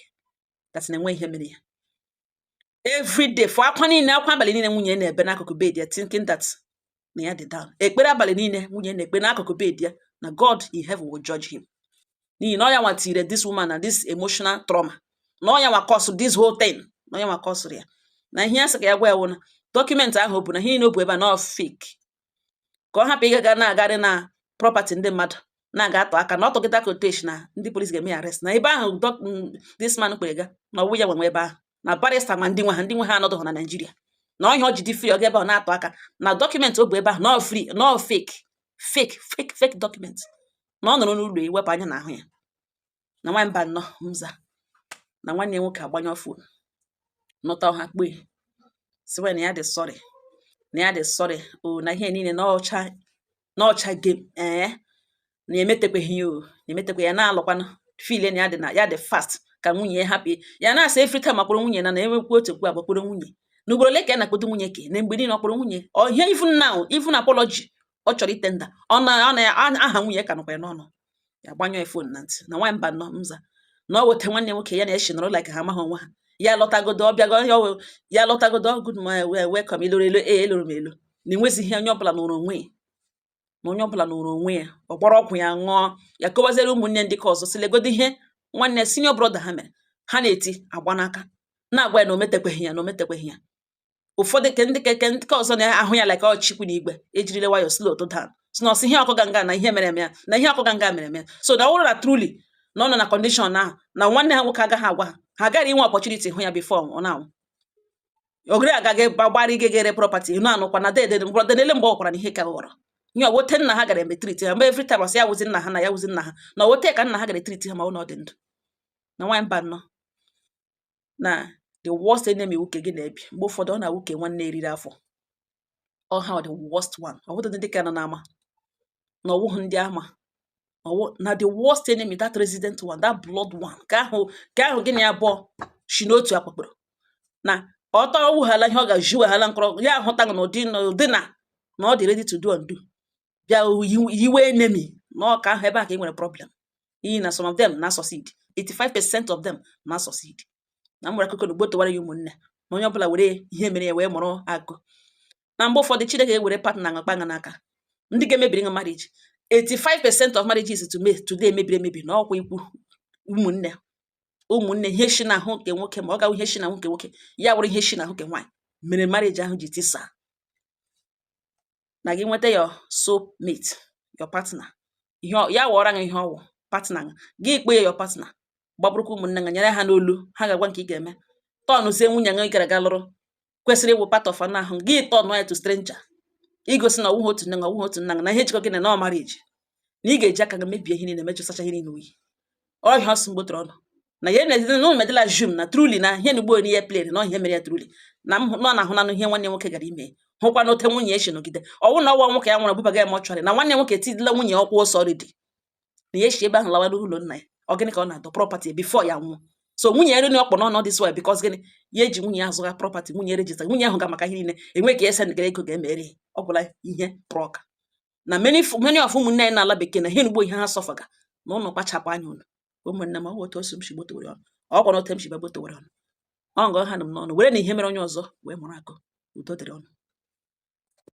that na enwe ihe mere ya. Every day for akwa niile, akwa abalị niile nwunye na-ebe n'akụkụ bed ya, thinking that na ya dị down, ekpere abalị niile nwunye na-ekpe n'akụkụ bed ya na God in heaven will judge him, n'ihi na ọ ya nwa tire this woman na this emotional trauma, na ọ ya nwa cause this whole thing, na ọ ya nwa cause ya. Na ihe ya sị ka ya gwa ya wụ na document ahụ o bu na ihe niile o bu ebe a na ọ fake, ka ọ hapụ ịga na-agarị na property ndị mmadụ na-aga atọ aka na ọ tọgịta ka otu esi na ndị police ga-eme ya arrest na ebe ahụ. This man kpere ga na ọwụ ya nwe ebe ahụ na barrister, ma ndị nwe ha, ndị nwe ha anọdụ na Naịjirịa, na ọhịa ọ ji dị free ọ ga ebe ọ na-atọ aka na document o bu ebe ahụ na ọ free, na ọ fake, fake, fake, fake document, na ọ nọrọ n'ụlọ iwepụ anya n'ahụ ya. Na nwa mba nnọọ nza na nwanne ya nwoke agbanyụ phone nụta ọha kpee sịwa na ya dị sorry, na ya dị sorry o, na ihe niile na ọcha, na ọcha game ee, na emetekweghị ya o, na emetekwe ya, na-alụkwanụ feel na ya dị, na ya dị fast ka nwunye ya hapụ ya na-asa every time akpọrọ nwunye na na-enwekwu otu okwu agbakpọrọ nwunye na ugboro ole ka ya na-akpọdo nwunye ke na mgbe niile ọ kpọrọ nwunye ọ ihe. Even now, even apology ọ chọrọ itender, ọ na aha nwunye ka nọkwa ya n'ọnụ. Ya gbanyụọ ya phone na ntị. Na nwa mba nọ nza na ọ weta nwanne nwoke ya na-eshi nọrọ like ha amaghị onwe ha. Ya lọtagodo, ọ bịago ya ya lọtagodo, "Good morning, welcome." Eloro elo ee, eloro m elo na enwezighị onye ọbụla nụrụ onwe ya, na onye ọbụla nụrụ onwe ya. Ọ gbara ọgwụ ya ṅụọ, ya kọwaziere ụmụnne ndị ka ọzọ si legodo ihe nwanne senior brother ha mere. Ha na-eti agba n'aka na-agwa ya na o metekweghị ya, na o metekweghị ya. Ụfọdụ ke ndị keke ndị ka ọzọ na-ahụ ya like ọ chikwu na igwe ejirila nwayọ slow to down, si na ọsị ihe ọkụga nga na ihe mere eme ya, na ihe ọkụga nga mere eme ya. So na ọ bụrụ na truly na ọ nọ na condition ahụ na nwanne ha nwoke agaghị agwa ha, ha agaghị inwe opportunity hụ ya before ọ na-anwụ. Ogere agaghị gbara igegere property nụ anụkwa na dede nele mgbe ọ kwara na ihe ka ghọrọ ihe ọwote nna ha gara eme treat ha mgbe every time ọsị ya wụzi nna ha, na ya wụzi nna ha, na ọwote ka nna ha gara treat ha ma ọ na ọ dị ndụ. Na nwaanyị mba nnọọ na the worst enemy wuke gị na-ebi mgbe ụfọdụ ọ na-awuke nwanne eriri afọ ọ ha the worst one. Ọ bụdị ndị ka nọ n'ama na ọwụghị ndị ama ọwụ na the worst enemy, that resident one, that blood one, ka ahụ gị na ya abụọ si n'otu akpakpọrọ na ọtọ wughala ihe ọ ga-eji weghala mkpọrọ ya ahụta gị n'ụdị na ọ dị ready to do and do bịa yiwe enemy na ọka ahụ ebe a ka ị nwere problem, n'ihi na some of them na succeed, 85% of them na succeed. Na m nwere akụkọ na ugbo tụwara ya ụmụnne na onye ọbụla were ihe mere ya wee mụrụ akụ. Na mgbe ụfọdụ Chineke ga-ewere partner ṅakpa ṅa n'aka ndị ga-emebiri ṅa marriage. 85% of marriages to me today emebiri emebi na ọkwa ikwu ụmụnne ụmụnne, ihe shi n'ahụ nke nwoke ma ọ gawa ihe shi n'ahụ nke nwoke ya wụrụ ihe shi n'ahụ nke nwaanyị mere marriage ahụ ji tisaa. Na gị nweta your soul mate, your partner, ihe ya wọrọ gị ihe ọwụ partner gị, kpee ya your partner, gbapụrụkwa ụmụnne gị nyere ha n'olu ha ga-agwa nke ị ga-eme. Tọnụzie nwunye gị gara aga lụrụ kwesịrị ịwụ part of anụ ahụ gị, tọnụ ya to stranger, igosi na ọwụghị otu nne gị, ọwụghị otu nna gị, na ihe jikọ gị na nọ marriage. Na ị ga-eji aka gị mebie ihe niile, mejụsacha ihe niile oyi. Ọhịa ọsọ mgbotoro ọnụ na ya na na medela jum na truly na ihe na ugbo ihe plane na ihe mere ya truly na m nọ na ahụ na ihe nwanne nwoke gara ime, hụkwa na ote nwunye ya si nọgide ọwụ na ọwa nwoke ya nwere bubaga ya mortuary, na nwanne nwoke etidila nwunye ọkwa ọsọ ridi na ya esi ebe ahụ lawa n'ụlọ nna ya. Ọ gịnị ka ọ na-adọ property before ya nwụọ? So nwunye ya nri ọkpọ n'ọnọ this way because gịnị? Ya eji nwunye ya azụga property, nwunye register, nwunye ahụ ga maka ihe niile enwe ka ese ndịgara ego ga-emeri. Ọ gwụla ihe prọka na many many of ụmụnne anyị na-ala bekee na ihe ugbo ihe ha sọfaga na ụnụ. Kpachapụ anya ụnụ, ụmụnne m. Ọ bụ otu o si m si gbotowere ọnụ, ọ kwa na otu m si bịa gbotowere ọnụ, ọ ngọ ha nụ m n'ọnụ were na ihe mere onye ọzọ wee mụrụ akụ. Udo dịrị ọnụ.